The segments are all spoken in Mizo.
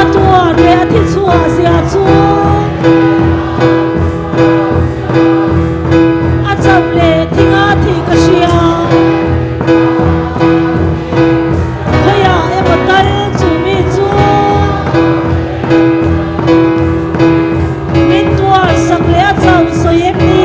A tuar leh a thi chhuah zia chu a chauh leh thinga thih ka hria. Khawiah emaw tal chu mi chu min tuar sak leh a chauh sawi em ni?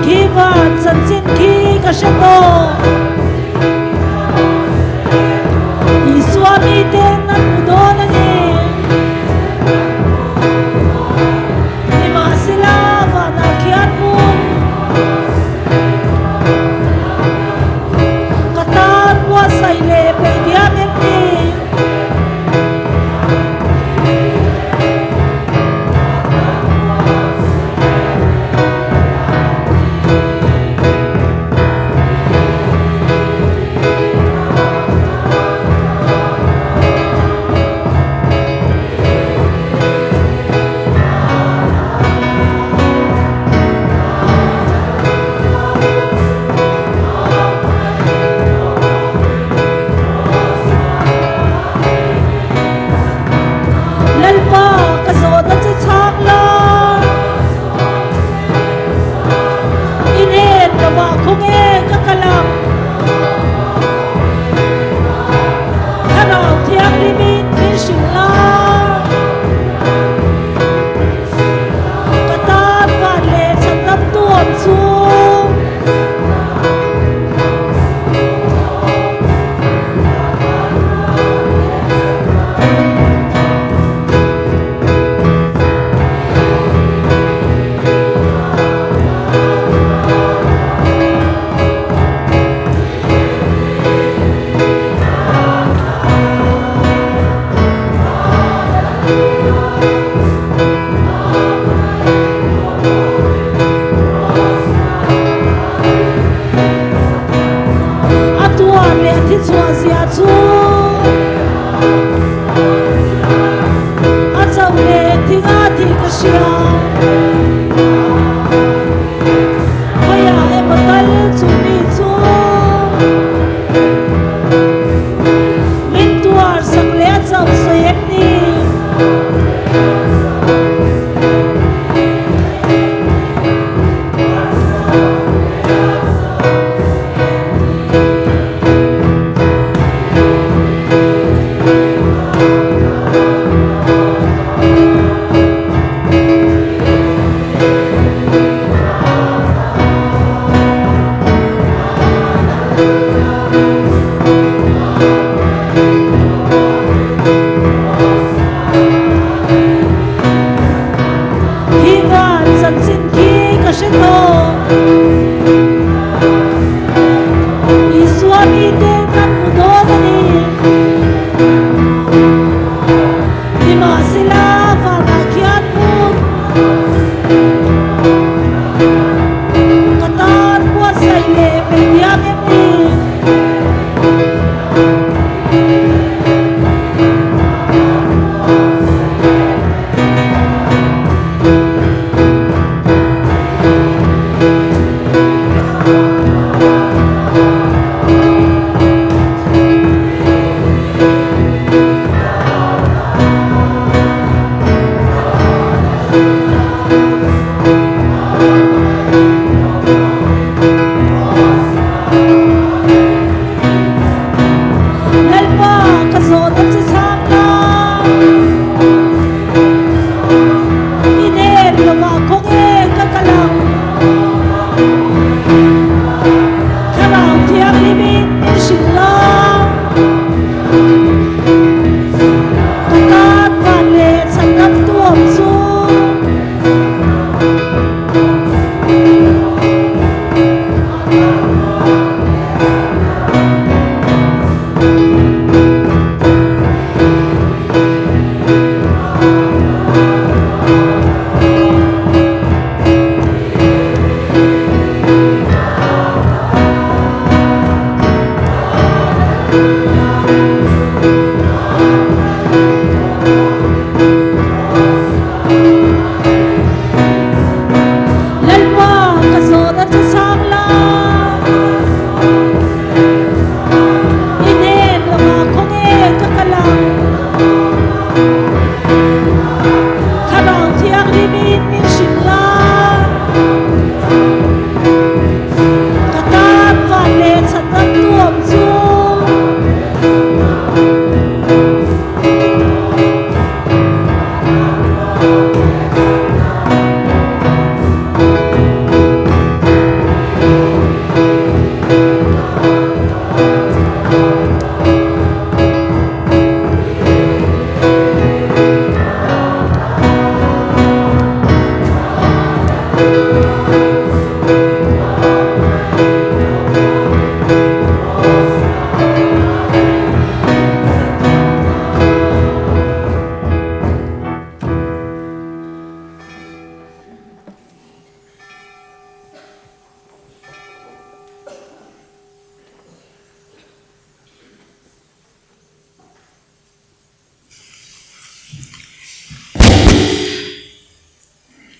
Khi van chanchin khi ka hre tawh. Isua miten an hmu dawn a ni. Nimahsela vanah khian hmun ka tan buatsaih leh peih diam em ni? Lalpa ka zawhna che chhang la, i hnen lovah khawnge ka kal ang? Thlarau Thianghlimin min hrilh la, ka tan van leh chhandam tuam chu. A tuar leh a thi chhuah zia chu a chauh leh thinga tih ka hria. Khawiah emaw tal chu mi chu min tuar sak leh a chauh sawi em ni? Khi van chanchin khi ka hre tawh. Isua mite kan hmu dawn a ni. Nimahsela vanah khian hmun ka tan buatsaih leh peih diam em ni?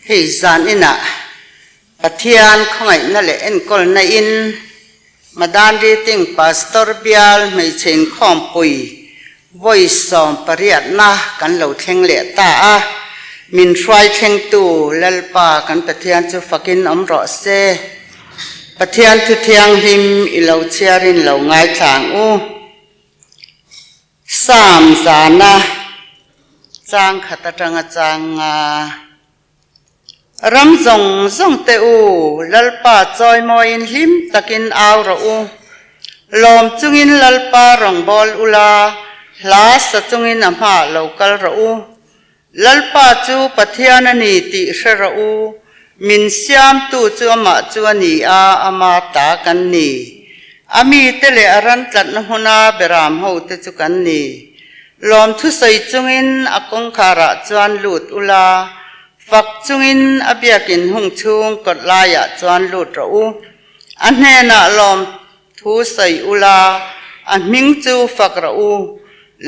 Hei zan inah Pathian khawngaihna leh enkawlna in Madan Riting Pastor Bial hmeichhe inkhawmpui vawi sawmpariatna kan lo thleng leh ta a, min hruai thlengtu Lalpa kan Pathian chu fakin awm rawh se. Pathian thu thianghlim i lo chhiarin lo ngaithla ang u. Psalm zana chang khat atanga chang nga. Ram zawng zawng te u, Lalpa chawimawiin hlim takin au rawh u. Lawm chungin Lalpa rawngbâwl ula, hla sa chungin a hmaah lo kal rawh u. Lalpa chu Pathian a ni tih hre rawh u, min siamtu chu amah chu a ni a, ama ta kan ni. A mite leh a ran tlatna hmuna beram hote chu kan ni. Lawmthu sawi chungin a kawngkharah chuan lut ula, fak chungin a biakin hung chhung kawt laiah chuan lut rawh u. A hnenah lawmthu sawi ula, a hming chu fak rawh u.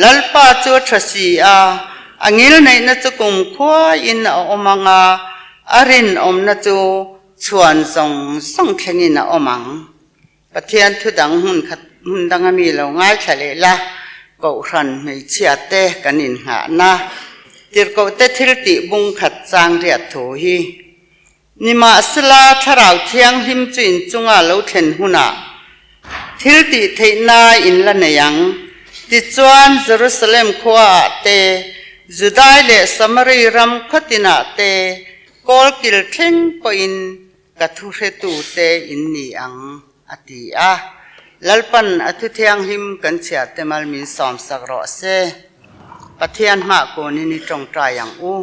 Lalpa chu a tha si a, a ngilneihna chu kumkhuaiin a awm ang a, a rinawmna chu chhuan zawng zawng thlengin a awm ang. Pathian thu dang hmun khat hmun danga mi lo ngaithla leh la, Kohhran hmeichhia te kan inngahna, tirhkoh te thil tih bung khat chang riat thu hi. Nimahsela, Thlarau Thianghlim chu inchunga lo thlen hunah thil tih theihna in la nei ang. Tichuan, Jerusalem khuaah te, Judai leh Samari ram khawtinah te, kawlkil thleng pawhin Ka thuhretute in ni ang, a ti a. Lalpan a thu thianghlim kan chhiarte mal min sawmsak rawh se. Pathian hmah kunin i tawngtai ang u.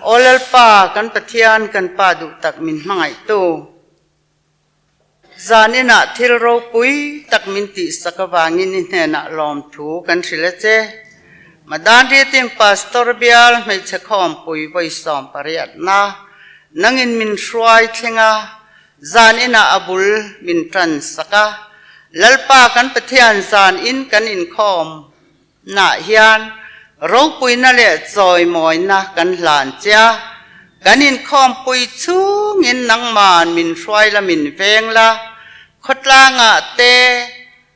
Aw Lalpa, kan Pathian, kan Pa duh tak min hmangaihtu. Zan inah thil ropui tak min tihsak avangin i hnenah lawmthu kan hrilh a che. Madan Riting Pastor bial hmeichhe khawmpui vawi 18na nangin min hruai thleng a, zan inah a bul min tan sak a. Lalpa kan Pathian zan in kan inkhawm Nah hian ropuina leh chawimawina kan hlan che a, kan inkhawmpui chhungin nangman min hruai la min veng la, khawtlangah te,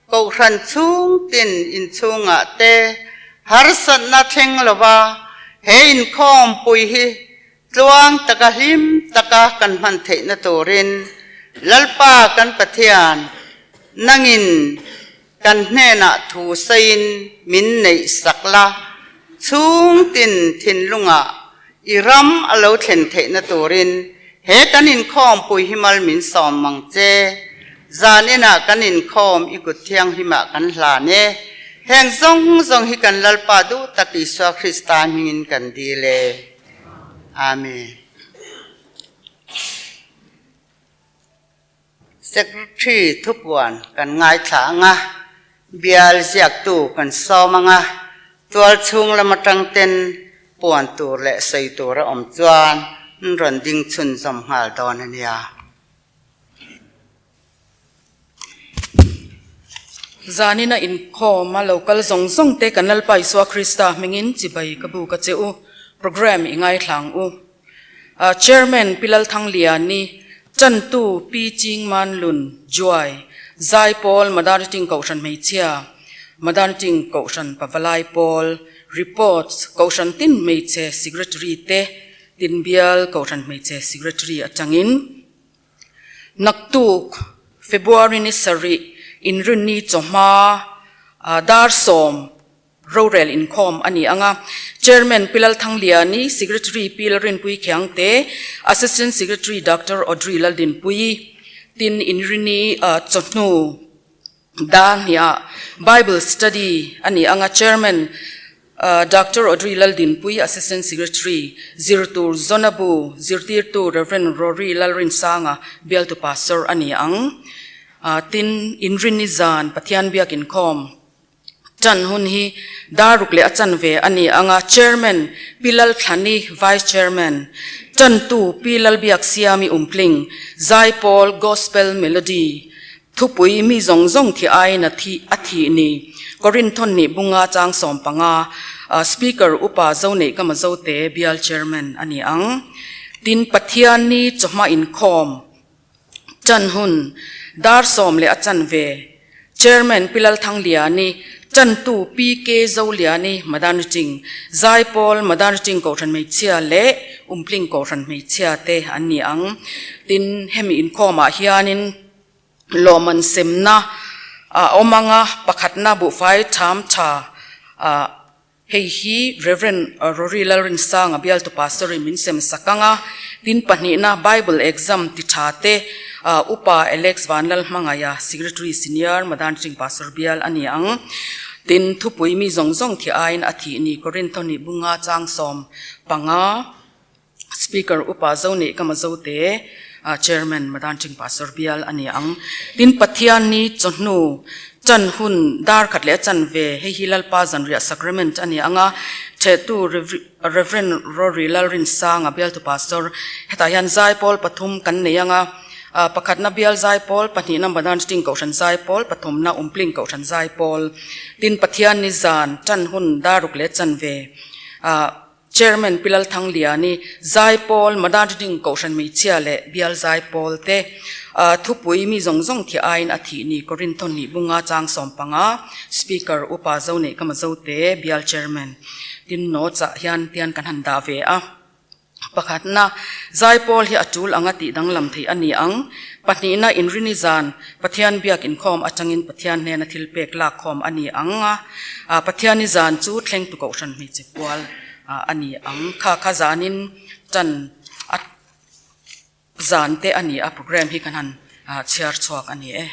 kohhran chhung tin inchhungah te harsatna thleng lova he inkhawmpui hi tluang taka hlim taka kan hman theihna turin Lalpa kan Pathian nangin Kan hnenah thu sawiin min neih sak la, chhung tin thinlungah i ram a lo thlen theihna turin he kan inkhawmpui hi mal min sawm mang che. Zan inah kan inkhawm i kut thianghlimah kan hlan e. Heng zawng zawng hi kan Lalpa duh tak Isua Krista hmingin kan dil e. Amen. Secretary thupuan kan ngaithla ang a, bial ziaktu kan sawm ang a, tual chhung lam atang ten puan tur leh sawi tur a awm chuan an rawn ding chhunzawm nghal dawn a nia. Zanina inkhawm a lo kal zawng zawng te kan Lalpa Isua Krista hmingin chibai ka buk a che u, programme i ngaithla ang u. Chairman Pi Lalthangliani, Chantu Pi Chingman Lun Juai, Zaipawl Madariting Kohhran Hmeichhia, Madariting Kohhran Pavalai Pawl, Reports, Kohhran tin hmeichhe Secretary te, Tinbial Kohhran Hmeichhe Secretary atangin. Naktuk February ni sarih inrinni chawhma dar sawm Rorel inkhawm a ni ang a, Chairman Pi Lalthangliani, Secretary Pi Lalrinpui Khiangte, Assistant Secretary Doctor Audrey Laldinpuii, tin Inrini chawhnu dar hniah Bible Study a ni ang a, Chairman Doctor Audrey Laldinpuii, Assistant Secretary, Zirtur Zonabu, Zirtirtu Rev Rory Lalrinsanga, Bialtu Pastor a ni ang. Tin, Inrini zan Pathian biak inkhawm. Tan hun hi daruk leh a chanve a ni ang a, Chairman Pi Lalthlani, Vice Chairman, Tantu Pi Lalbiaksiami Umpling, Zaipawl Gospel Melody, Thupui mi zawng zawng thi aiin a thi a thih ni, Korinthon nih bunga chang 15, Speaker Upa Zoneih Kama Zote Bial Chairman a ni ang. Tin, Pathianni chawhma inkhawm chan hun dar 10 a chanve Chairman Pi Lalthangliani, Chantu PK Zoliani, Madan Ching, Zaipawl, Madan Ching Kohhran Hmeichhia leh Umpling Kohhran Hmeichhia te an ni ang. Tin, hemi inkhawmah hianin lawmman semna a awm anga pakhatna buhfai tham tha Hei hi Rev. Rory Lalrinsanga bialtu pastor in min sem sak ang a, tin pahnihna Bible exam ti tha te Upa Alex Vanlalhmangaia Secretary Senior Madan Ching Pastor bial a ni ang. Tin thupui mi zawng zawng thi aiin a thih ni Korintho nih bunga chang 15. Speaker Upa Zoneih ka Mazote Chairman Madan Ching Pastor bial a ni ang. Tin Pathian ni chawhnu chan hun dar khat leh a chan ve hei hi Lalpa Zanriah Sacrament a ni ang a, Thehtu Rev. Rory Lalrinsanga bialtu Pastor hetah hian zaipawl pathum kan nei ang a, pakhatna bial zaipawl, pahnihna Madan Ching Kohhran zaipawl, pathumna Umpling Kohhran zaipawl. Tin Pathian ni zan chan hun dar ruk leh chan ve Chairman Pi Lalthangliani, Zaipawl, Madan Ding Kohhran Hmeichhia leh Bial Zaipawl te thupui mi zawng zawng thi aiin a thih ni Korintho nih bunga chang 15 Speaker Upa Zoneih ka Mazote Bial Chairman tin notes ah hian tian kan han dah ve a. Pakhatna, Zaipawl hi a tul anga tih danglam theih a ni ang. Pahnihna, Inrini zan Pathian biak inkhawm atangin Pathian hnena thil pek lak khawm a ni ang a, Pathiani zan chu thlengtu kohhran hmeichhe pual a ni ang. Kha kha zanin tan a zan te a ni a, program hi kan han chhiar chhuak a ni e.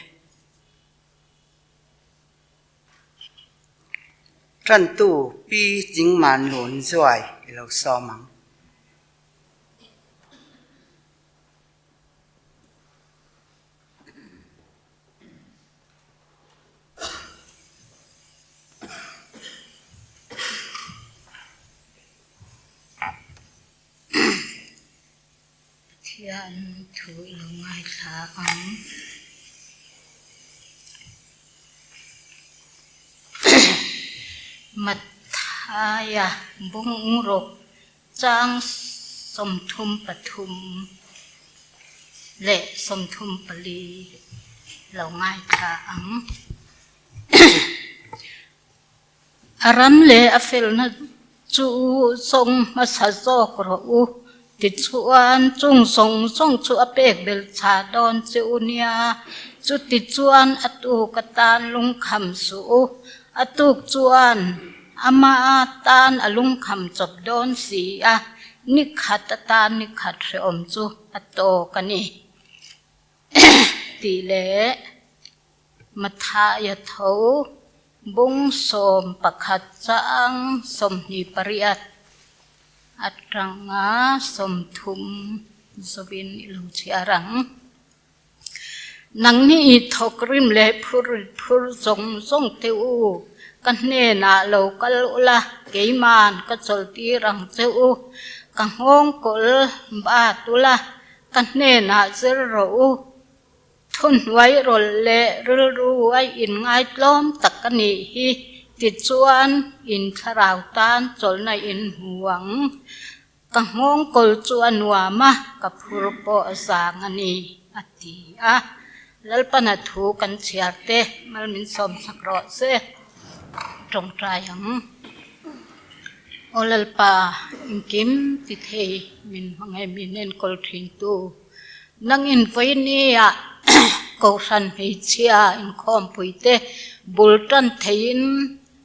Tantu Pi Jingman Lun Zuai i lo sawm ang. Pathian thu i lo ngaithla ang. Matthaia bungruk Chang 33 leh 34 lo ngaithla ang. A ram leh a felna chu zawng hmasa zawk rawh u, tichuan chung zawng zawng chu a pek belh chah dawn che u nia. Chutichuan a tuk atan lungkham suh u, a tuk chuan Amah tan a lungkham chawp dawn si a, ni khat atan ni khat hrehawm chu a tawk a ni tih leh Mathaia tho bung 11 chang 28 atanga 30 zawin i lo chhiar ang. Nangni i thawk rim leh phur phur zawng zawng te u, ka hnenah lo kal ula, keiman ka chawlhtir ang che u, ka nghawng kawl bat ula, ka hnenah zir rawh u. Thuhnuai rawlh leh rilru a inngaitlawm tak a nih hi, tichuan in thlarau tan chawlhna in hmu ang. Ka nghawng kawl chu a nuam a, ka phur pawh a zang a ni, a ti a. Lalpana thu kan chhiar te mal min sawm chak rawh se, tawngtai ang. Aw Lalpa, engkim ti thei min hmangaih min enkawl thin tu, nang in vawiini ah Kohhran hmeichhia inkhawmpui te bul tan theiin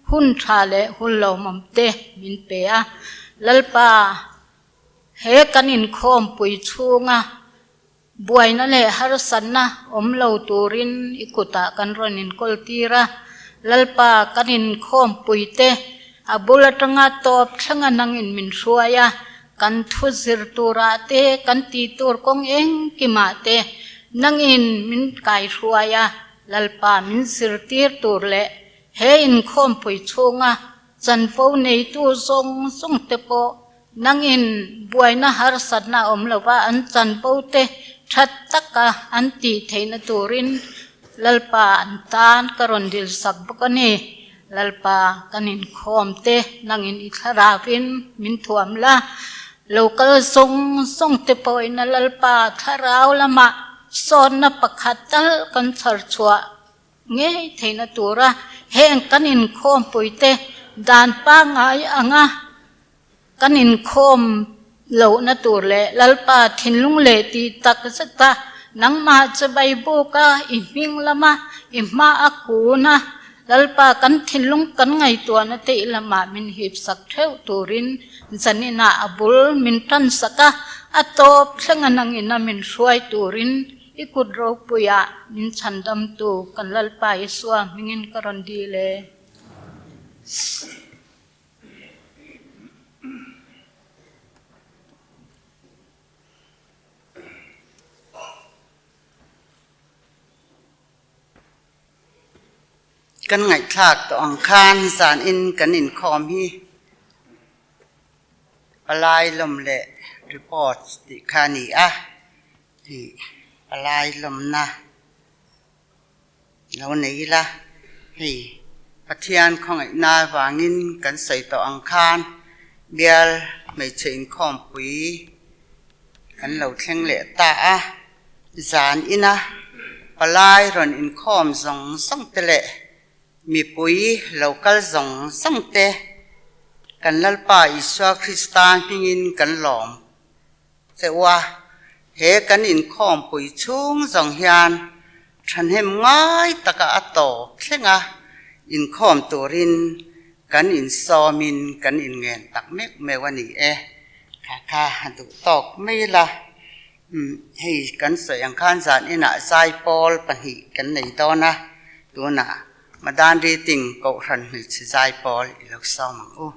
Hun tha leh hun lawmawm te min pe a, Lalpa, he kan inkhawmpui chhunga buaina leh harsatna awm lo turin i kutah kan rawn inkawl tir a, Lalpa, kan inkhawmpui te a bul atanga tawp thlenga nangin min hruai a, kan thu zir turah te, kan tih tur kawng engkimah te nangin min kaihruai a, Lalpa, min zirtir tur leh He inkhawmpui chhunga chanvo neitu zawng zawng te pawh nangin buaina harsatna a awm lova an chanvo te that taka an tih theihna turin Lalpa an tan ka rawn dilsak bawk a ni. Lalpa kan inkhawm te nangin i thlarauin min thuam la. Lo kal zawng zawng te pawhin a Lalpa thlarau lamah sawnna pakhat tal kan chhar chhuah ngei theihna tura heng kan inkhawmpuite dan pangngai anga kan inkhawm lohna tur leh Lalpa thinlung leh tih tak zeta nangmah chibai buka i hming lama i hma a kun a, Lalpa kan thinlung kan ngaihtuahna te i lamah min hip sak theuh turin zaninah a bul min tan sak a, a tawp thlenga nangina min hruai turin I kut ropuiah min chhandamtu kan Lalpa Isua hmingin ka rawn dil e. Kan ngaihthlak tawh ang khan zanin kan inkhawm hi palai lawm leh report tih kha a ni a, ih palai lawmna lo nei ila hei Pathian khawngaihna avangin kan sawi tawh ang khan bial hmeichhe inkhawmpui kan lo thleng leh ta a, zan ina palai rawn inkhawm zawng zawng te leh mipui lo kal zawng zawng te kan Lalpa Isua Krista hmingin kan lawm che u a, he kan inkhawmpui chhung zawng hian thahnem ngai taka a tawp thleng a, inkhawm turin kan insawmin kan inngen tak meuh meuh a ni e. Kha kha a duh tawk mai la, hei kan sawi ang khan zan inah zaipawl pahnih kan nei dawn a, tunah Madan Riting Kohhran hmeichhe zaipawl i lo sawm ang u.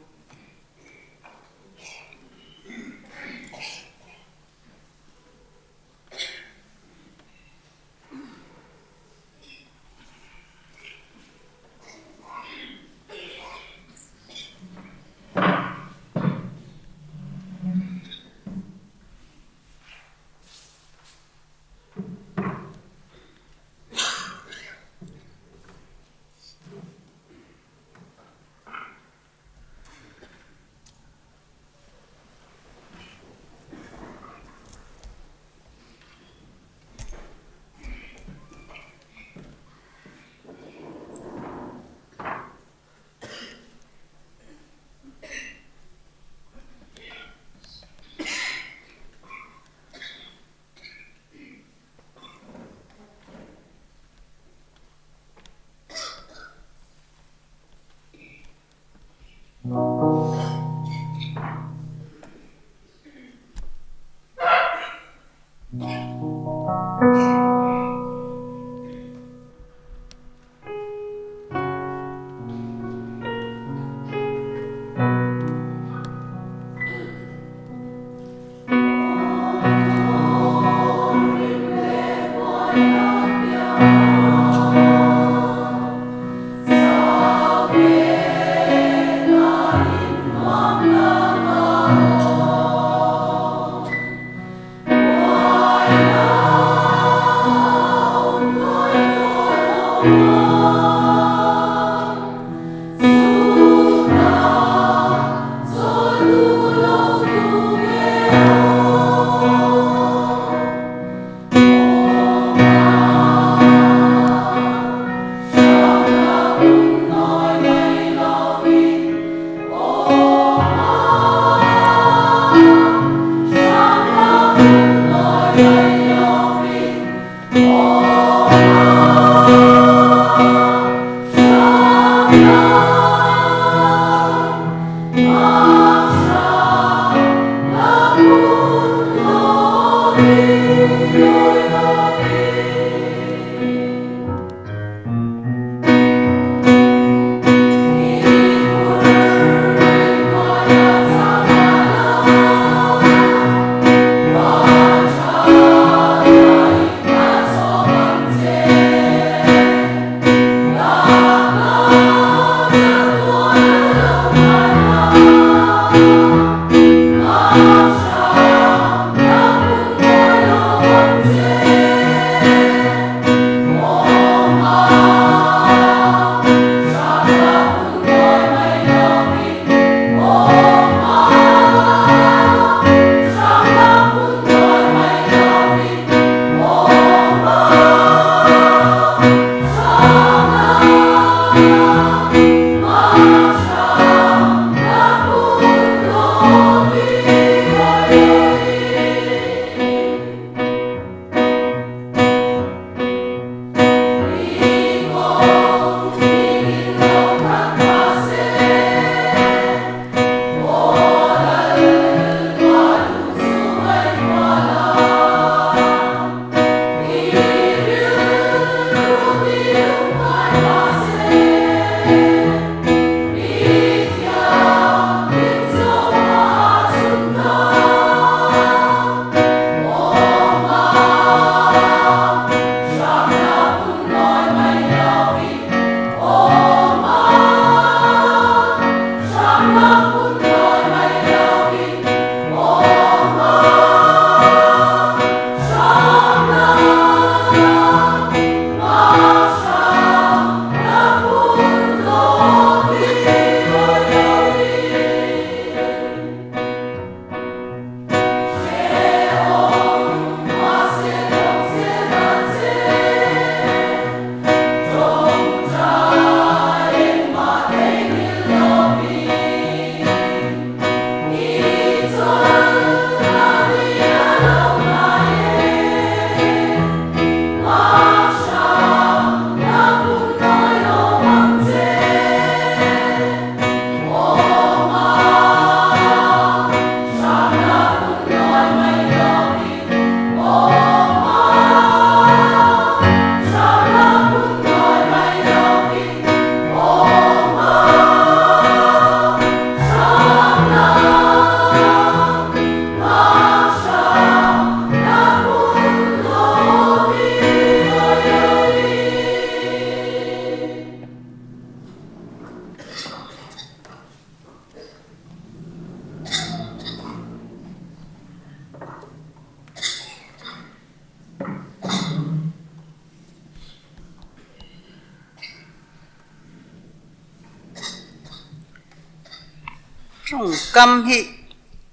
Tawngkam hi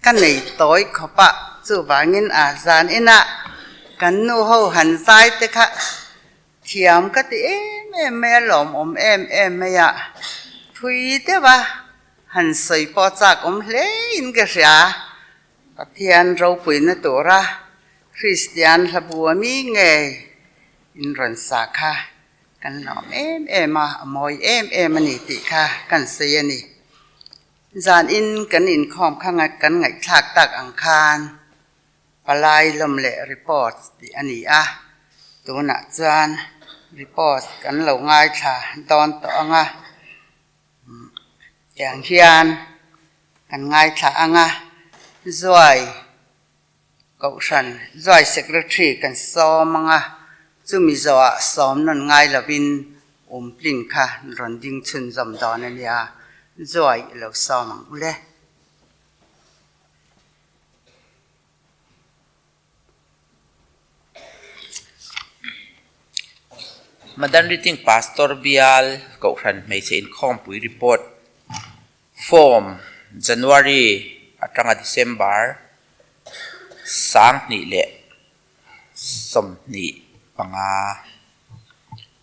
ka nei tawi khawp a, chuvangin a zan inah kan nu ho han zai te kha thiam ka ti em em mai a, lawmawm em em mai a, thui deuh a han sawi pawh chak awm hle in ka hria. Pathian ropuina tura Kristian hlabu a mi ngei in rawn sa kha kan lawm em em a, a mawi em em a ni tih kha kan sawi a ni. Zanin kan inkhawm kha kan ngaihthlak tak ang khan palai lawm leh report tih a ni a, tunah chuan report kan lo ngaithla dawn tawh ang a. Tiang hian kan ngaithla ang a, Zuai Kohhran, Zuai Secretary kan sawm ang a, chumi zawhah sawm nawn ngai lovin Umpling kha rawn ding chhunzawm dawn a nia, Zuai i lo sawm ang u le. Madan Riting Pastor Bial Kohhran Hmeichhe Inkhawmpui Report Form January atanga December 2025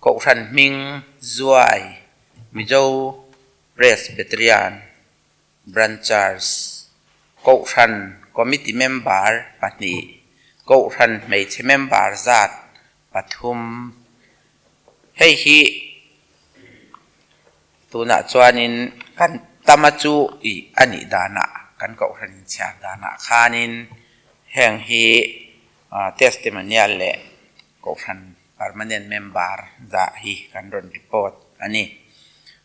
Kohhran hming Zuai Mizo Presbyterian Branchers, Kohhran Committee member pahnih, Kohhran hmeichhe member zat pathum. Hei hi tunah chuanin kan tama chu ih a nih danah kan Kohhran inchhiar danah khanin heng hi testimonial leh Kohhran permanent member zah hi kan rawn report a ni.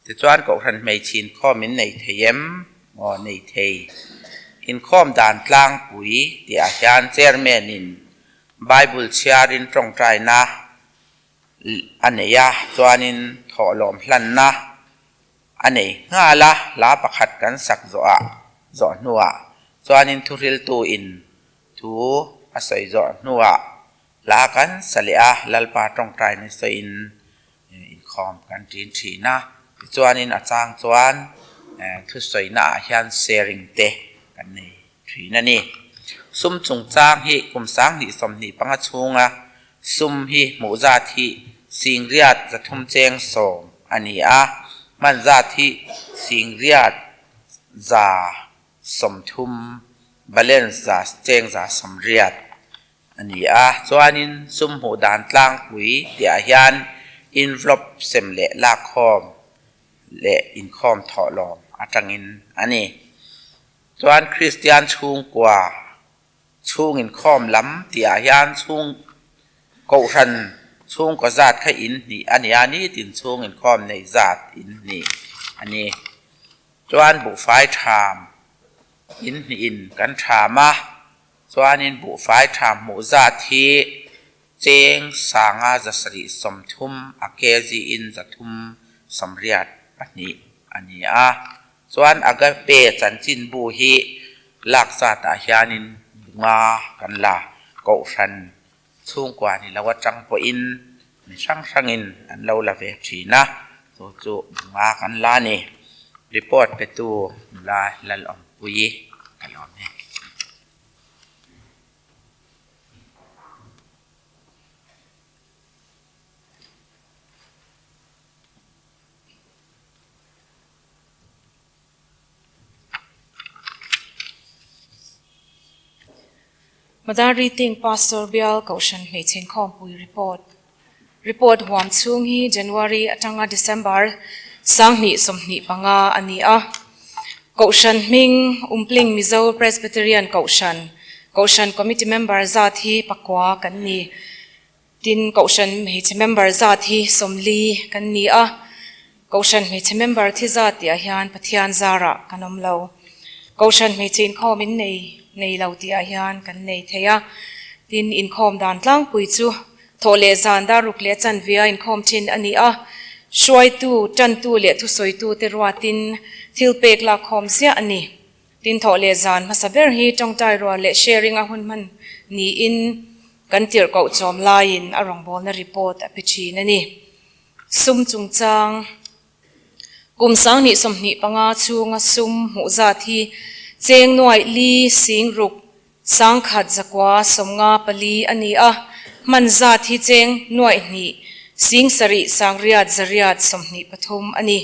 Tichuan Kohhran hmeichhe inkhawm in nei thei em? Aw nei thei. Inkhawm dan tlangpui tih ah hian chairman in Bible chhiarin tawngtaina a nei a, chuanin thawhlawm hlanna a nei nghal a, hla pakhat kan sak zawh ah zawh hnuah chuanin thuhriltu in thu a sawi zawh hnuah Hla kan sa leh a, Lalpa tawngtai ni sawiin inkhawm kan ṭin ṭhin a. Tichuanin a chang chuan thusawina ah hian sharing te kan nei ṭhin a ni. Sum chungchang hi kum 2025 chhunga sum hi hmuh zat hi singriat 300 cheng 10 a ni a, hman zat hi singriat 130 balance za cheng 180 a ni a, chuanin sum hmuh dan tlangpui tihah hian envelope sem leh lakkhawm leh inkhawm thawhlawm atangin a ni. Chuan Kristian chhungkua chhung inkhawm lam tihah hian chhung kohhran chhungkaw zat kha in hnih a ni a, nitin chhung inkhawm nei zat in hnih a ni. Chuan buhfai tham in hnihin kan tham a. Chuanin buhfai tha hmuh zat hi cheng sanga 730 a kg in 382 a ni a. Chuan Agape chanchinbu hi lak zatah hianin bunga kan la kohhran chhungkua ni lo atang pawhin mi hrang hrangin an lo la ve thin a, chu chu bunga kan la a ni. Report petu nula Lalawmpuii ka lawm e. Mother Reading Pastor Bial Kohhran Hmeichhe Inkhawmpui Report Report huam chhung hi January atanga December 2025 a ni a. Kohhran hming Umpling Mizo Presbyterian Kohhran Kohhran Committee Member zat hi pakua kan ni. Tin, Kohhran hmeichhe member zat hi 40 kan ni a, Kohhran hmeichhe member thi zat tihah hian Pathian zarah kan awm lo. Kohhran hmeichhe inkhawm in nei nei lo tihah hian kan nei thei a. Tin, inkhawm dan tlangpui chu thawh leh zan dar ruk leh chanvia inkhawm thin a ni a. Hruaitu, tantu leh thusawitu te ruatin thil pek lakkhawm ziah a ni. Tin, thawh leh zan hmasa ber hi tawngtai rual leh sharing a hun hman niin kan tirhkoh chawm laiin a rawngbawlna report a pe thin a ni. Sum chungchang. Kum 2025 chhunga sum hmuh zat hi cheng nuaih li sing ruk 100 954 a ni a, hman zat hi cheng nuaih hnih sing sarih sangriat zariat 23 a ni.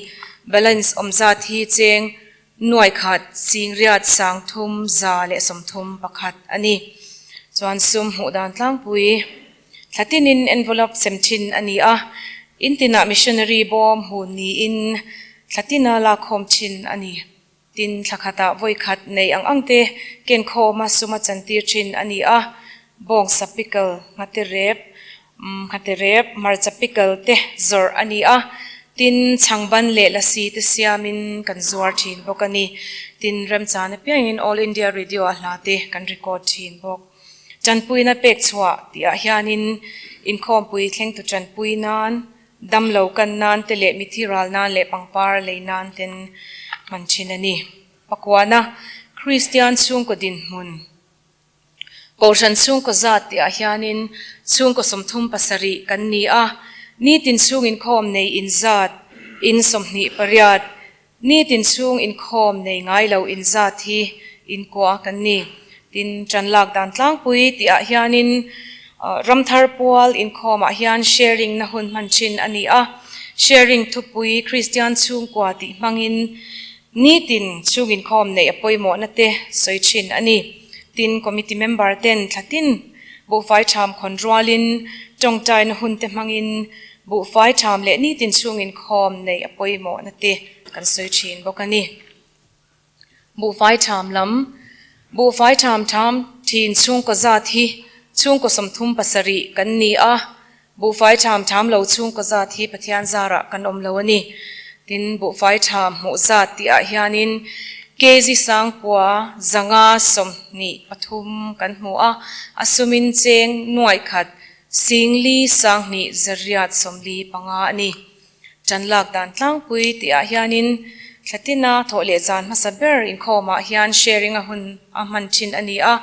Balance awm zat hi cheng nuaih khat sing riat sang thum za leh 31 a ni. Chuan sum hmuh dan tlangpui thlatinin envelope sem thin a ni a, in tinah missionary bawm hun niin thlatina lakkhawm thin a ni. Tin, thla khatah vawi khat nei ang ang te ken khawma suma chantir thin a ni a, bawngsa pickle, nghate rep, nghate rep, hmarcha pickle te zawrh a ni a, tin, chhangban leh lasi te siamin kan zuar thin bawk a ni. Tin, remchan apiangin All India Radio a hla te kan record thin bawk. Tanpuina pek chhuah tihah hianin inkhawmpui thlengtu tanpui nan, Damlo kan nan te leh mithi ral nan leh pangpar lei nan ten hman thin a ni. Pakuana, Kristian chhungkaw dinhmun, Kohhran chhungkaw zat tihah hianin chhungkaw 37 kan ni a, nitin chhung inkhawm nei inzat in 28, nitin chhung inkhawm nei ngai lo inzat hi inkua kan ni. Tin, ṭan lak dan tlangpui tihah hianin Ramthar pual inkhawmah hian sharing na hun hman thin a ni a. Sharing thupui Kristian chhungkua tih hmangin nitin chhung inkhawm neih a pawimawhna te sawi thin a ni. Tin, committee member ten thlatin buhfai ṭham khawn rualin tawngtaina hun te hmangin buhfai ṭham leh nitin chhung inkhawm neih a pawimawhna te kan sawi thin bawk a ni. Buhfai ṭham lam, Buhfai ṭham ṭham ṭhin chhungkaw zat hi chhungkaw 37 kan ni a, buhfai ṭham ṭham lo chhungkaw zat hi Pathian zarah kan awm lo a ni. Tin, buhfai ṭham hmuh zat tihah hianin kg 9523 kan hmu a, a sumin cheng nuaih khat singli 2 zariat 45 a ni. Ṭan lak dan tlangpui tihah hianin thlatina thawh leh zan hmasa ber inkhawmah hian sharing a hun a hman thin a ni a,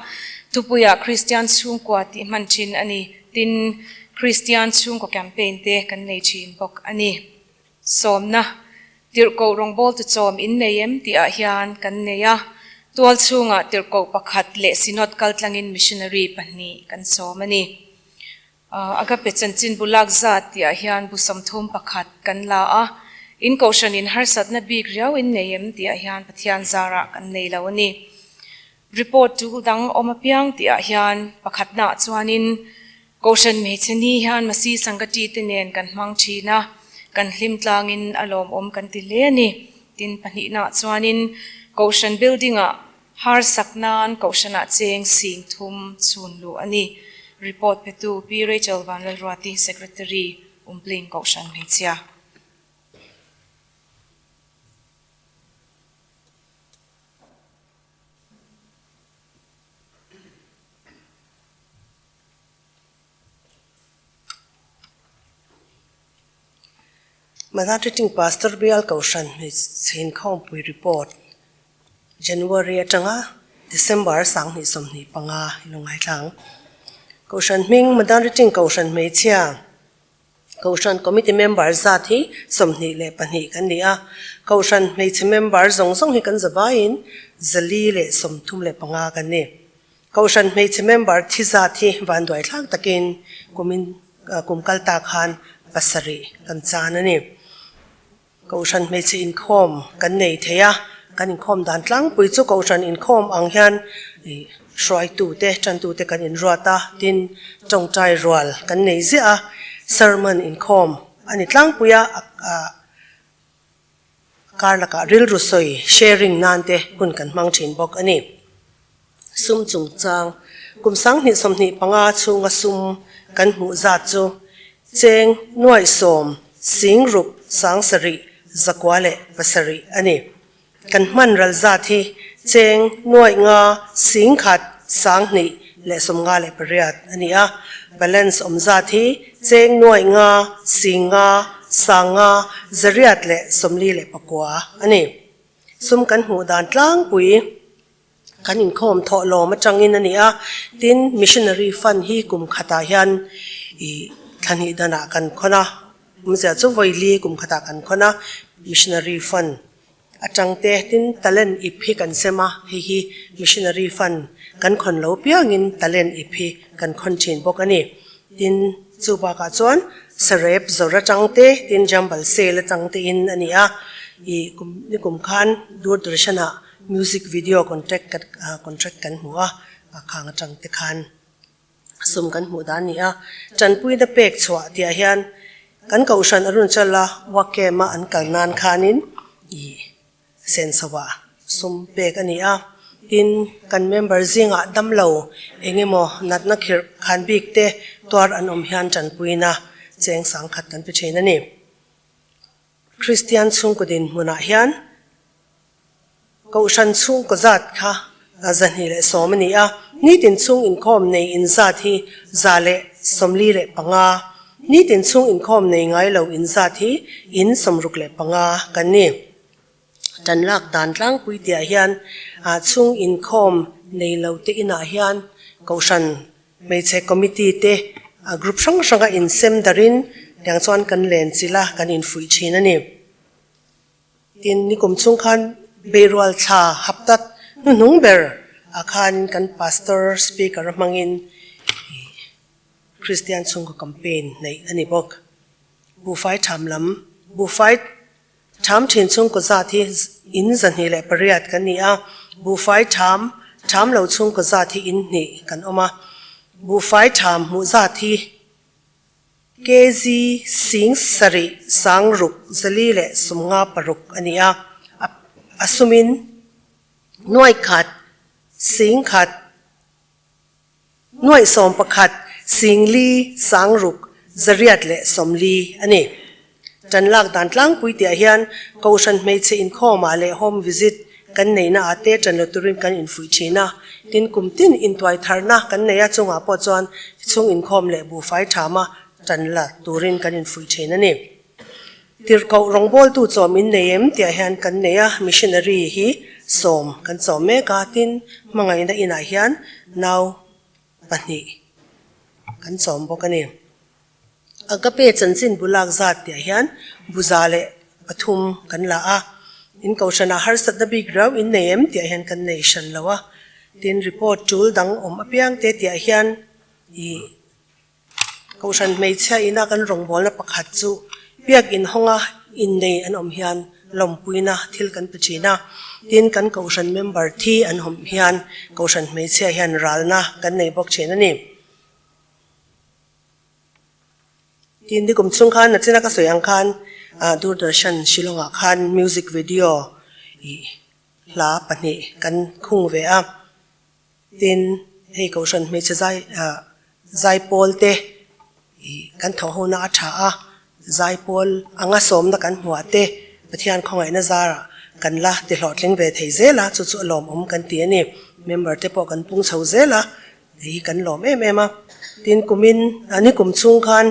thupuiah Kristian chhungkua tih hman thin a ni. Tin, Kristian chhungkaw campaign te kan nei thin bawk a ni. Sawmna, Tirhkoh rawngbawltu chawm in nei em tihah hian kan nei a, tual chhungah tirhkoh pakhat leh synod kaltlangin missionary pahnih kan sawm a ni. Agape chanchin bu lak zat tihah hian bu 31 kan la a, in kohhranin harsatna bik riau in nei em tihah hian Pathian zarah kan nei lo a ni. Report tul dang awm apiang tihah hian pakhatnaah chuanin kohhran hmeichhe ni hian Masi Sangati te nen kan hmang thin a, kan hlim tlangin a lawmawm kan ti hle a ni. Tin, pahnihnaah chuanin kohhran building-ah Har sak nan Kohhranah cheng sing thum chhun luh a ni. Report petu Pi Rachel Vanlalruati, Secretary, Umpling Kohhran Hmeichhia. Mother Pastor Bial Kohhran Hmeichhe Inkhawmpui Report. January atanga December 2025 i lo ngaithla ang. Kohhran hming Madariting Kohhran Hmeichhia Kohhran Committee member zat hi 22 kan ni a. Kohhran Hmeichhe member zawng zawng hi kan zavaiin 435 kan ni. Kohhran Hmeichhe member thi zat hi vanduai thlak takin kumin kum kal ta khan pasarih kan chan a ni. Kohhran hmeichhe inkhawm kan nei thei a, kan inkhawm dan tlangpui chu Kohhran inkhawm ang hian hruaitute, tantute kan inruat a, tin tawngtai rual kan nei ziah a, sermon inkhawm a ni tlangpui a, kar lakah rilru sawi, sharing, nan te hun kan hmang thin bawk a ni. Sum chungchang, kum 2025 chhunga sum kan hmuh zat chu cheng nuaih sawm sing ruk sang sarih zakua leh pasarih a ni. Kan hman ral zat hi cheng nuaih nga sing khat sang hnih leh sawmnga leh pariat a ni a. Balance awm zat hi cheng nuaih nga sing nga sang nga zariat leh sawmli leh pakua a ni. Sum kan hmuh dan tlangpui. Kan inkhawm thawh lawm atangin a ni a, tin missionary fund hi kum khatah hian ih thla hnih danah kan khawn a. Awmzia chu vawi li kum khatah kan khawn a, Missionary Fund atang te tin talent ip hi kan sem a, hei hi Missionary Fund kan khawn lo piangin talent ip hi kan khawn thin bawk a ni. Tin, chu bakah chuan sarep zawr atang te tin jambal sale atang te in a ni a, ih kum ni kum khan Doordarshan-ah music video contract contract kan hmu a, khang atang te khan. Sum kan hmuh dan a ni a, tanpuina pek chhuah tihah hian kan kohhran a rawn chal a, work camp a an kal nan khanin ih senso ah sum pek a ni a, tin kan member zingah damlo eng emaw natna khirh khan bik te tuar an awm hian tanpuina cheng sangkhat kan pe thin a ni. Kristian chhungkaw dinhmunah hian Kohhran chhungkaw zat kha 210 a ni a, nitin chhung inkhawm nei inzat hi 145, nitin chhung inkhawm nei ngai lo inzat hi in 65 kan ni. Tan lak dan tlangpui tihah hian chhung inkhawm nei lo te inah hian Kohhran hmeichhe committee te group hrang hranga insem darin tiang chuan kan len chilh a, kan infuih thin a ni. Tin, nikum chhung khan Beirual thla haptat hnuhnung ber ah khan kan Pastor Speaker hmangin Kristian chhungkaw campaign neih a ni bawk. Buhfai tham lam, Buhfai tham thin chhungkaw zat hi in 208 kan ni a, buhfai tham tham lo chhungkaw zat hi in hnih kan awm a, buhfai tham hmuh zat hi KZ sing sarih sang ruk zali leh 56 a ni a, a sumin nuai khat sing khat nuai 11 sing li sang ruk zariat leh 40 a ni. Tan lak dan tlangpui tihah hian Kohhran hmeichhe inkhawmah leh home visit kan neihna ah te tan lo turin kan infuih thin a, tin kum tin intuai tharna kan nei a chungah pawh chuan chhung inkhawm leh buhfai thama tan la turin kan infuih thin a ni. Tirhkoh rawngbawltu chawm in nei em tihah hian kan nei a, missionary hi sawm kan chawm mek a, tin hmangaihna inah hian nau pahnih kan chawm bawk a ni. Agape chanchin bu lak zat tihah hian bu 103 kan la a, in kohhranah harsatna bik riau in nei em tihah hian kan nei hran lo a, tin report tul dang awm apiang te tihah hian ih kohhran hmeichhia ina kan rawngbawlna pakhat chu biak inhawnga innei an awm hian lawmpuina thil kan pe thin a, tin kan kohhran member thi an awm hian kohhran hmeichhia hian ralna kan nei bawk thin a ni. Tin, nikum chhung khan nachina ka sawi ang khan Doordarshan Shillong-ah khan music video ih hla pahnih kan khung ve a. Tin, hei Kohhran hmeichhe zai zaipawl te ih kan thawh hona a tha a, zaipawl anga sawmna kan hmuah te Pathian khawngaihna zarah kan la ti hlawhtling ve thei zel a, chu chu a lawmawm kan ti a ni. Member te pawh kan pung chho zel a. Hei hi kan lawm em em a, tin kumin ni kum chhung khan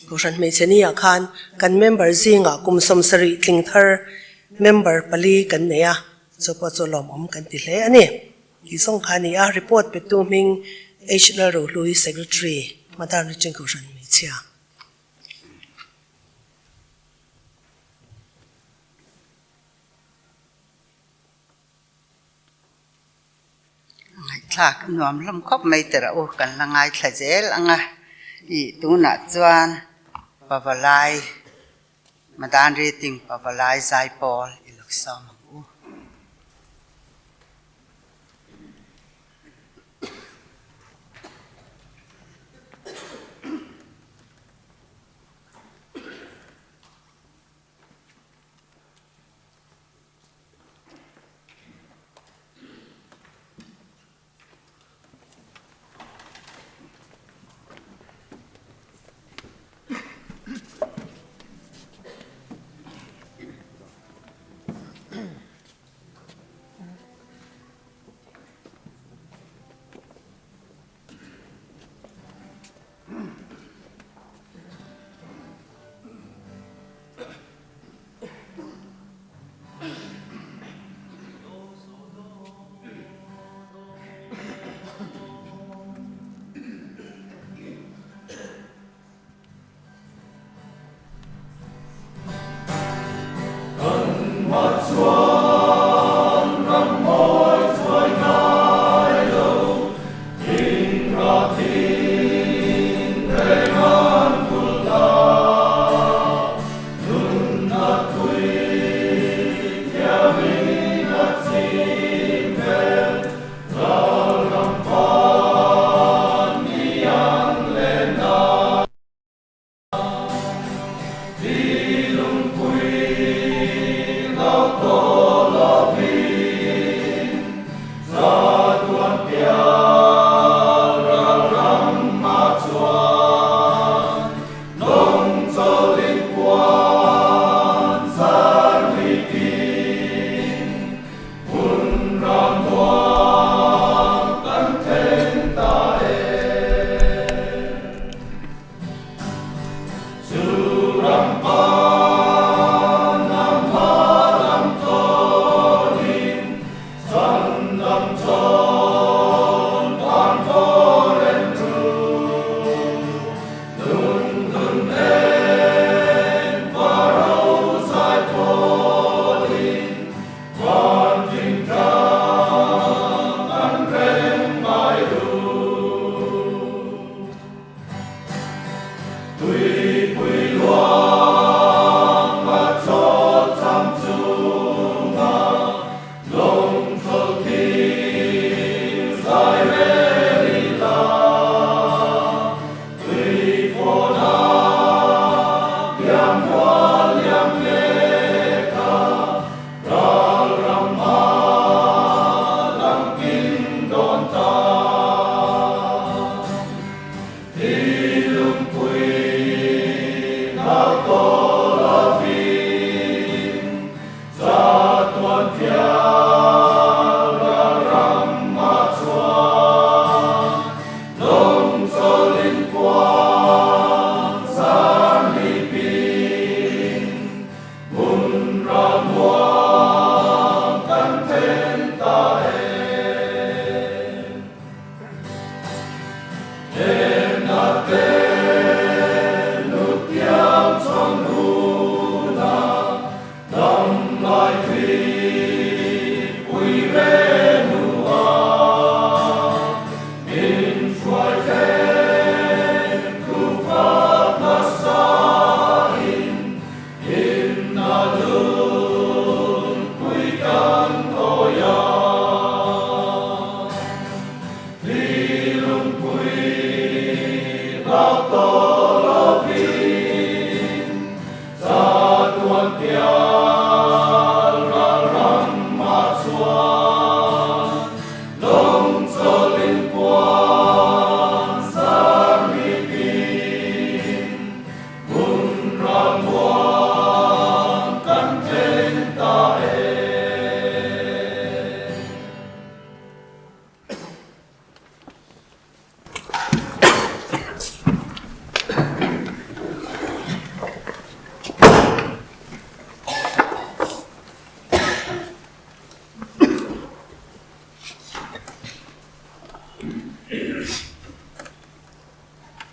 Kohhran hmeichhe ni ah khan kan member zingah kum 70 tling thar member pali kan nei a, chu pawh chu lawmawm kan ti hle a ni. Tih zawng kha a ni a, report petu hming H Lalrohlui Secretary, Madam Riching Kohhran Hmeichhia. Ngaihthlak a nuam hlawm khawp mai teh rawh u, kan la ngaithla zel ang a, ih tunah chuan Pavalai Madan Rating Pavalai Zaipawl i lo sawm ang u.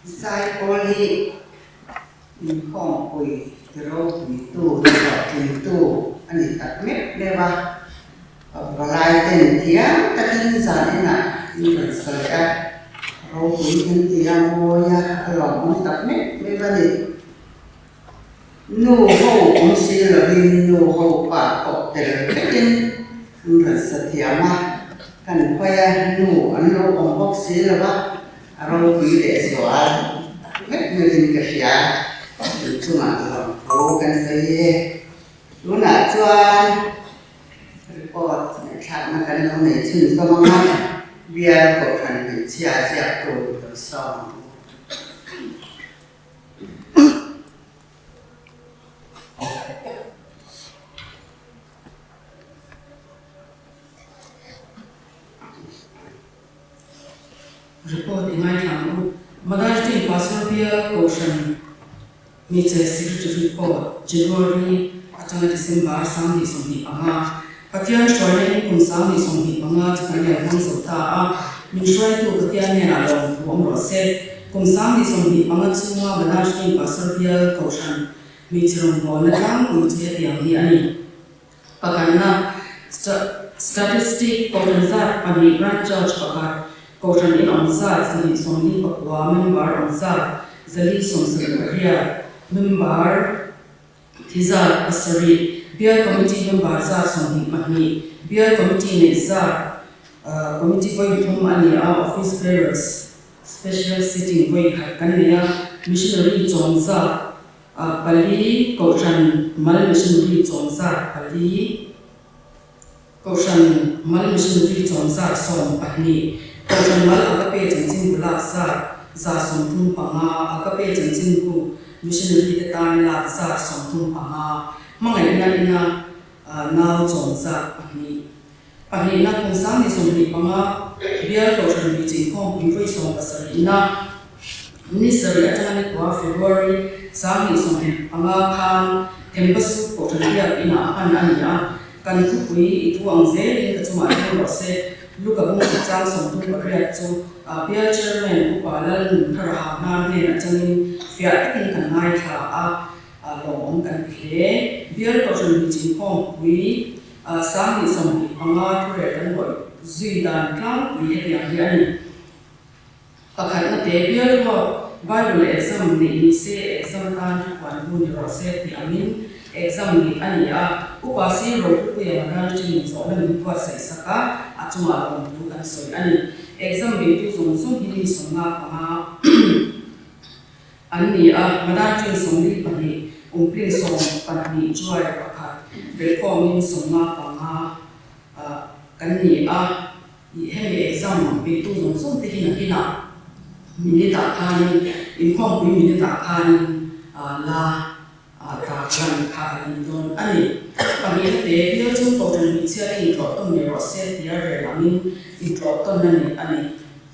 Zaipawl hi inkhawmpui tiropuitu, tihlawhtlingtu a ni tak meuh meuh a. Pavalai ten thiam takin zan inah in rawn sawi a, ropui kan ti a, mawi a, a lawmawm tak meuh meuh a ni. Nu ho awm si lovin nu ho pa pawh tel vekin an rawn sa thiam a, kan hawi a, nu an lo awm bawk si lo va, a ropui leh zual tak vek meuhin ka hria, in chungah lawmthu kan sawi e. Tunah chuan report ngaihthlakna kan lo nei chhunzawm ang a, bial kohhran hmeichhia ziaktu lo sawm ang u. Report i ngaithla ang u. Madartin Pastor Bial Kohhran Hmeichhe Secretary Report, January atanga December 2025. Pathian hruaina in kum 2025 chu kan lo hmang zo ta a, min hruaitu Pathian hnenah lawmthu awm rawh se. Kum 2025 chhunga Madartin Pastor Bial Kohhran Hmeichhe rawngbawlna tlangpui chu hetiang hi a ni. Pakhatna, Statistic, Kohhran zat pahnih Branch Church pakhat, Kohhran in awm zat 249 member awm zat 178, member thi zat pasarih, Bial Committee member zat 22, Bial Committee neih zat Committee vawi thum a ni a, Office Bearers Special Sitting vawi khat kan nei a, Missionary chawm zat pali, Kohhran mal missionary chawm zat pali, Kohhran mal missionary chawm zat 12, Kohhran mal Agape chanchinbu lak zat 135, Agape chanchinbu missionary te tan lak zat 35, hmangaihna ina nau chawm zat pahnih. Pahnihna kum 2025 bial Kohhran Bihchingkhawmpui vawi 70 ina ni sarih atanga ni kua February 2025 khan Thembasu Kohhran Biak inah a hman a ni a, kan thupui i thu ang zelin ka chungah thleng rawh se. Luka bung khat chang 38 chu bial Chairman Upa Lalnuntharaha hnar hnen atangin fiah takin kan ngaithla a, lawmawm kan ti hle. Bial Kohhran Bihchingkhawmpui 2025 thurel kan rawih zui dan tlangpui hetiang hi a ni. Pakhatna te bial ruak Bible exam neih ni se exam atan thupuan hu ni rawh se tih angin exam neih a ni a. Upa si Ropupuia Madan Chin zawhna min buatsaih sak a, a chungah lawmthu kan sawi a ni. Exam beitu zawng zawng hi mi 55 an ni a, Madan Chin 42, Umpling 12 Juai pakhat, belhkhawmin 55 kan ni a. Ih hemi exam beitu zawng zawng te hi nakinah minute ah khanin inkhawmpui minute ah khanin la ta hran kha a ni dawn a ni. Pahnihna te bial chung kohhran hmeichhia te intlawh tawn ni rawh se tia rel angin intlawh tawn a ni a ni.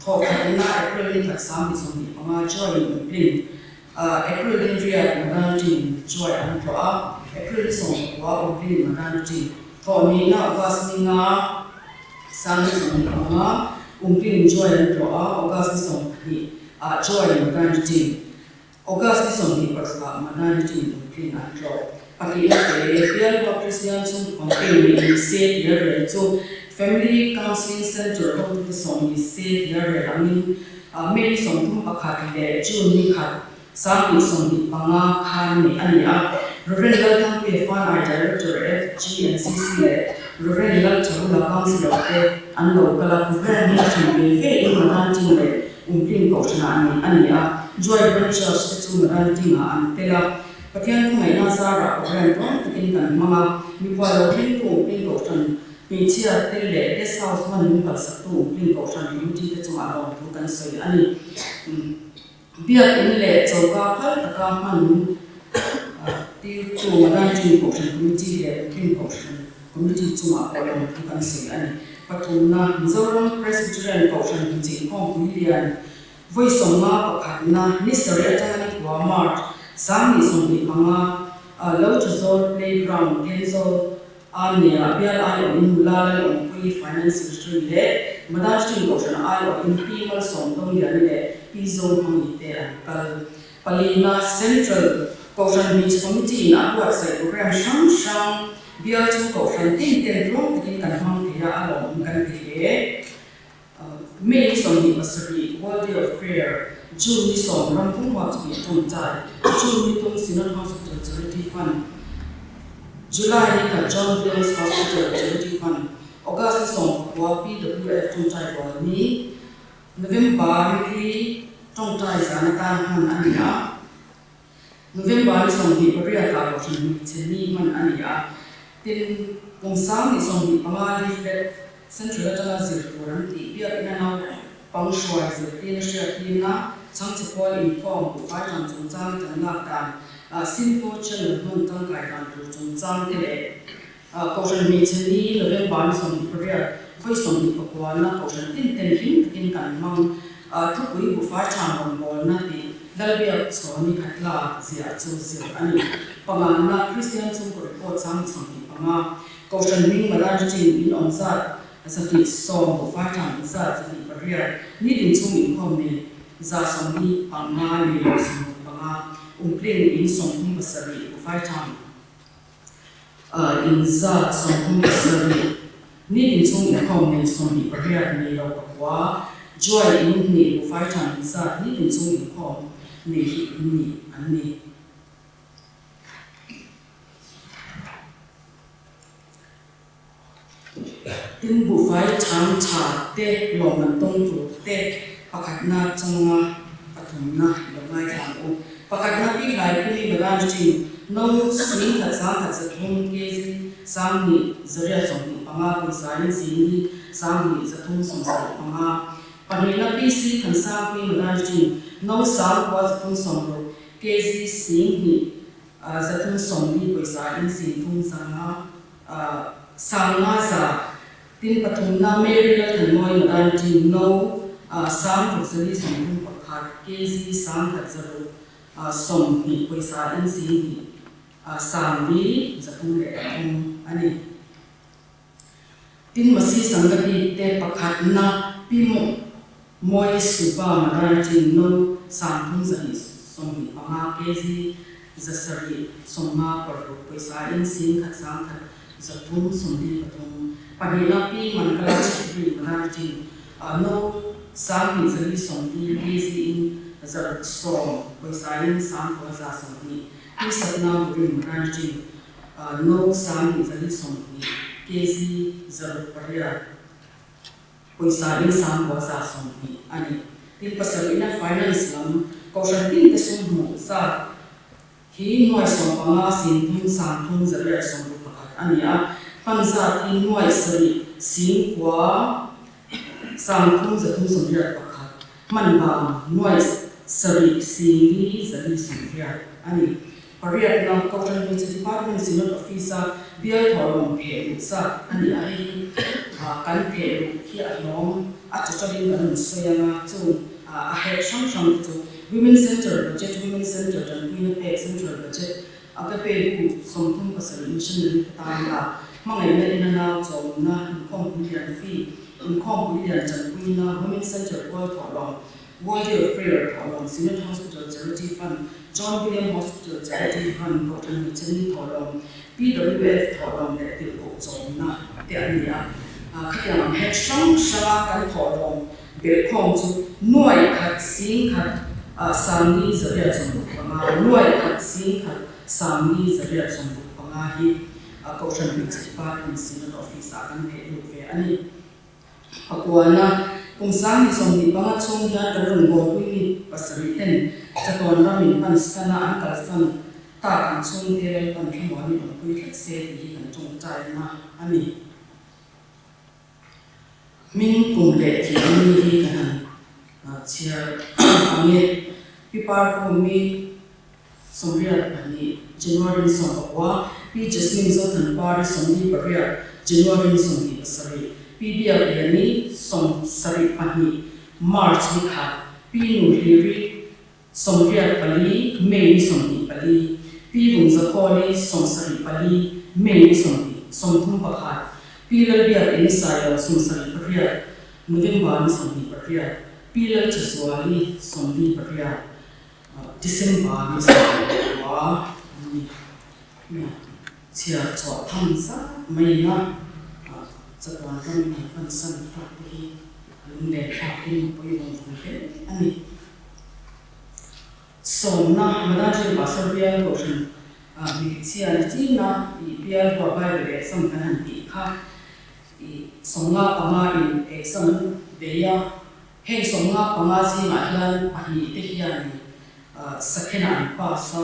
Thawhkhatna April ni khat 2025 Join Umpling April ni riat Madan Tin Joy an tlawh a, April ni 19 Umpling Madan Tin Thawhnihna August ni nga 2025 Umpling Joy an tlawh a, August ni 12 ah Joy Madan Tin August ni 23 ah Madan Tin Umpling an tlawh. Pahnihna te Bialhua Kristian chhungkaw campaign nei ni se tia rel chu Family Counselling Centre hotute sawm ni se tia rel angin May ni 31 leh June ni khat 2025 khan neih a ni a. Rev. Lalthangpuia Fanai Director FGNCC leh Rev. Laltharula Councillor te an lo kal a, program hi a then ve ve in Madan Ting leh Umpling Kohhranah neih a ni a, Joy Branch Church te chu Madan Ting-ah an tel a. Pathian khawngaihna zarah program tawng takin kan hmang a, mikhual lo thlengtu Umpling Kohhran hmeichhia te leh guest house hman min palsaktu Umpling Kohhran committee te chungah lawmthu kan sawi a ni. Biakinn leh choka phal taka hman min tirtu Madanṭin Kohhran Committee leh Umpling Kohhran Committee chungah pawh lawmthu kan sawi a ni. Pathumna, Mizoram Presbyterian Kohhran Hmeichhe Inkhawmpui Lian Vawi 51na ni sarih atanga ni kua March 2025 ah Lothazawl Playground Thenzawl a nia bial aiawhin nula Lalawmpuii Finance Secretary leh Madanṭin Kohhran aiawhin Pi Malsawm Dongliani leh Pi Zohmangi te an kal. Palina Central Kohhran Hmeichhe Committee in a buatsaih program hrang hrang bial chu Kohhran tin ten tluang takin kan hmang thei a, a lawmawm kan ti hle. May 27, World Day of Prayer, June ni 10 ram pum huap chu tih tawngtai, June ni tum Synod Hospital Charity Fund, July ni khat John Williams Hospital Charity Fund, August ni 19 PWF tawngtai rual ni, November ni li tawngtai zan atan hman a ni a, November ni 28 ah kohhran hmeichhe ni hman a ni a, tin kum 2025 leaflet Central atanga zir tur an tih biak ina naupang hruai zirtirna hriattirna chhangchhe pawl inkhawm buhfai tan chungchang tan lak dan Sinfo Channel hman tangkai dan tur chungchang te leh Kohhran hmeichhe ni November ni 28 vawi 29 na Kohhran tin ten hlim takin kan hmang thupui buhfai tha rawngbawlna tih Lalbiak Chhawni Khatla ziah chu zir a ni. Panganna Kristian chhungkaw report 25. Kohhran hming Madan Chin in awm zat 110 buhfai tha in zat 108 nitin chhung inkhawm nei 145 nei lo 65 umpling in 37 buhfai tha in zat 37 nitin chhung inkhawm nei 28 nei lo pakua Juai in hnih buhfai tha in zat nitin chhung inkhawm nei hi in ni an ni. Tin buhfai chhang tha te lawmman tawng tur te pakhatna changa pathumna lo ngaithla ang u. Pakhatna pi hlai pui Madan Chin no sing khat sang khat 300 kg 2125 pawisa in zing hi 2375. Pahnihna PC Thansang pui Madan Chin no 9360 kg 20 340 pawisa in 30 zanga 50 za tin pathumna Mary Lalthanmawi Madan Chin no 6431 kg 1620 pawisa in 20 0303 a ni. Tin Masi Sangha te pakhatna Pi Mawi Suba Madan Chin no 3225 kg 756 pawisa in 10 1 373 pahnihna Pi Mankala Chhetri Madan Chin no 2490 kg in. 60 pawisa in 10,000 20 Pi Satna Burin Ranjing No 2 420 kg 800 pawisa in 9,020 a ni. Tin pasarih na finance lam kohhran tin te sum hmuh zat hi nuai 15 sing thum sang thum zariat sawmruk pakhat a ni a, hman zat hi nuai sarih sing kua sang thum zathum sawmriat pakhat, hman bang nuai sarih sing li zali sawmriat a ni. Pariatna Kohhran Hmeichhe Department Synod Office-a bial thawhlawm pheh luh zat a ni a, hei hi kan pheh luh hi a hlawm a total-in kan rawn sawi ang a, chung a herh hrang hrang te chu Women Centre Budget, Women Centre tanpuina pek, Central Budget, Agape Bu 37 Missionary te tan la, hmangaihna ina nau chawmna, inkhawmpui lian fee, inkhawmpui lian tanpuina, Women Centre pual thawhlawm, World Day of Prayer thawhlawm, Synod Hospital Charity Fund, John William Hospital Charity Fund, Kohhran Hmeichhe Ni thawhlawm, PWF thawhlawm leh tirhkoh chawmna te an ni a. Khatiang ang het hrang hranga kan thawhlawm belhkhawm chu nuai khat sing khat sangli zariat 65, nuai khat sing khat sangli zariat 65 hi Kohhran Hmeichhe Department Synod Office-ah kan theh lut ve a ni. Pakuana, kum 2025 chhung hian kan rawn buaipui mi pasarih ten chatuan ram in pan sana an kalsan tak an chhungte Lalpan thlamuan in awmpui tlat se tih hi kan tawngtaina a ni. Hming kum leh thih mi hi kan han chhiar ang e. Pi Parkawm mi 82 January 19, Pi Jasmine Zothanpari 48 January 27, Pi Biakliani 72 March ni khat, Pi Nuhliri 84 May ni 24, Pi Vungzakhawli 74 May ni 31, Pi Lalbiak In Sailo 78 November ni 28, Pi Lalthazuali 48. December ni 15 an ni. Nia, chhiar chhuah tham zat mai ina chatuan ram in han pan san tak te hi a lunglen thlak in a pawi vawng vawng hle a ni. Sawmna, Madanjali Pastor bial Kohhran hmeichhia ni china i bial huah Bible exam kan han tih kha i 55 in exam an bei a. Heng 55 zingah hian pahnih te hian second ah an pass a,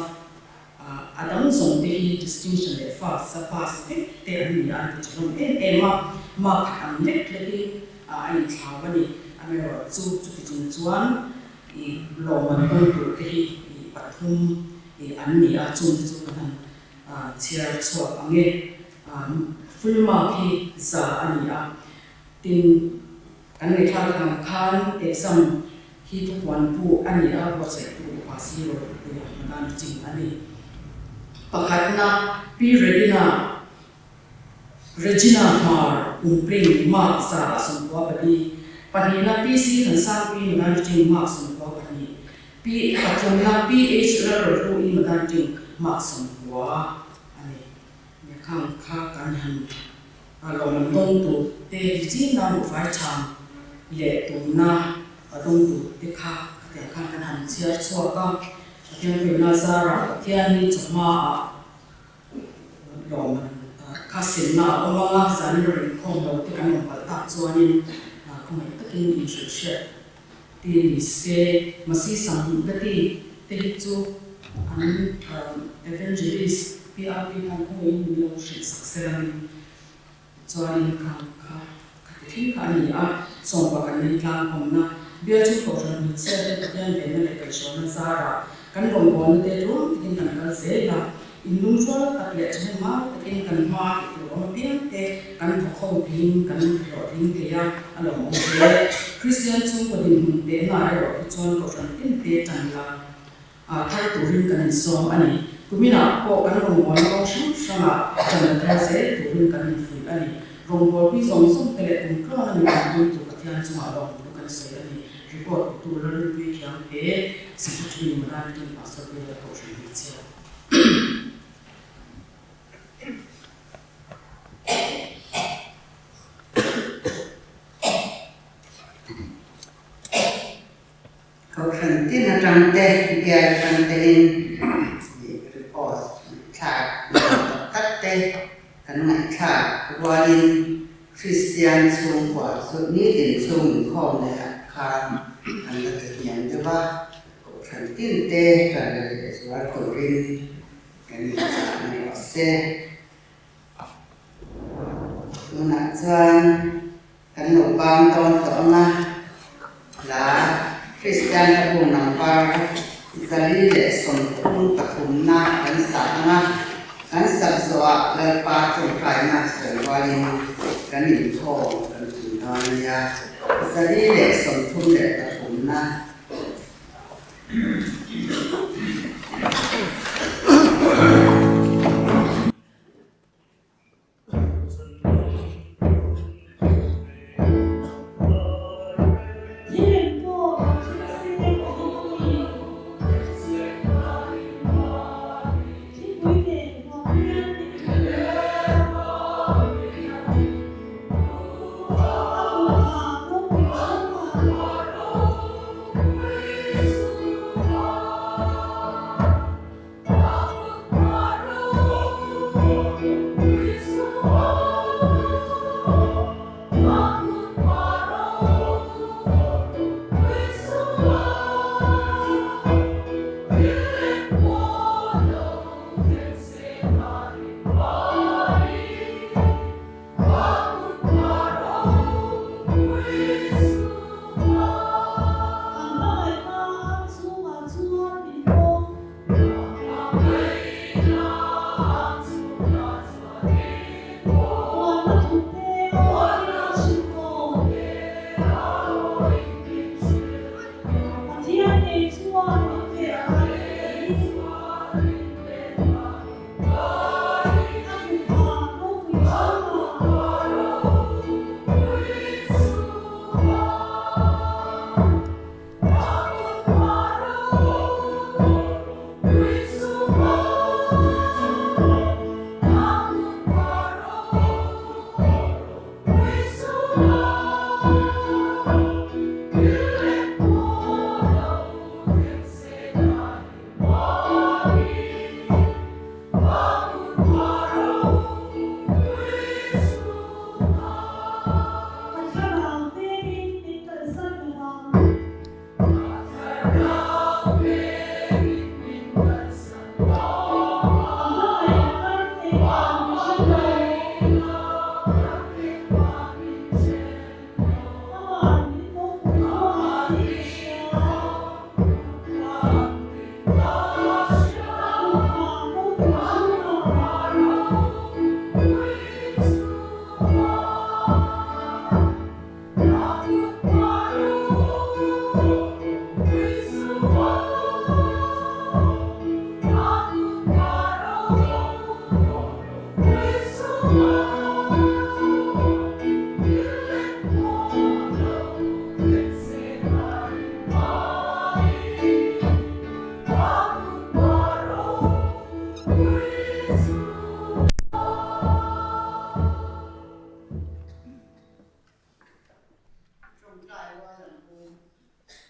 a dang zawng te hi distinction leh first a pass vek te an ni a, an ti tha hlawm em em a, mark khat ang lek lekin a inthlau a ni. Amaherawhchu chuti chung chuan i lawmman dawn tur te hi i pathum an ni a, chung te chu kan han chhiar chhuak ang e. Full mark hi 100 a ni a, tin, Kan ngaihthlak ang khan exam hi thupuan pu a ni a, buatsaihtu upa zero puia hmadan ching a ni. Pakhatna, Pi Regina, Regina Hmar Umpling mark 194. Pahnihna, Pi C Thansangpui Madan Ching mark 92. Pi Pathumna, Pi H Lalrohlu-i Madan Ching mark 90 a ni. Khang kha kan han A lawm dawng tur te hi chin na buhfai chhang leh tumna a dawng tur te kha khatiang khan kan han chhiar chhuak a, Pathian hruaina zarah Pathian hi chawhma ah lawm kha semna a awm ang a, zanin rawh inkhawm lo te kan awm palh tak chuanin khawngaih takin inhrilh hriat ti ni se. Masi Sangh ka ti te hi chu an evangelist PRP khan khawngaihin min lo hrilh sak sel a ni. Chuanin khang kha khati thleng kha a ni a, sawmpa kan ni tlang awmna bial chung kohhran hmeichhia te Pathian venna leh kaihhruaina zarah kan rawngbawlna te tluang takin kan kal zel a, inlungrual tak leh thahnemngai takin kan hma tih tur awm apiang te kan thawk ho theiin kan hlawhtling thei a, a lawmawm hle. Kristian chhungkaw dinhmun tehna erawh hi chuan kohhran tin te tan la thar turin kan insawm a ni. Kuminah pawh kan rawngbawlna kawng hrang hrangah ṭan la thar zel turin kan infuih a ni. Rawngbawlpui zawng zawng te leh kum tluanga mi tanpui tu Pathian chungah lawmtu kan sawi a ni. Report petu Lalrinpui Khiangte, Secretary Madani Ṭan Pastor Bial Kohhran Hmeichhia. Kohhran tin atang. atang te, bial atang tein report thlak nuam tak tak te kan ngaihthlak rualin Kristian chhungkua chu nitin chhung inkhawm leh ah khan kan la ti hniam deuh a, Kohhran tin te kan la lehzual turin kan inchah ni rawh se. Tunah chuan kan lo bang dawn tawh ang a, hla Kristian hla bu number 133 na kan sa ang a, kan sak zawhah Lalpa tawngtaina sawi rualin kan inkhawm kan tum dawn a nia. 133 na.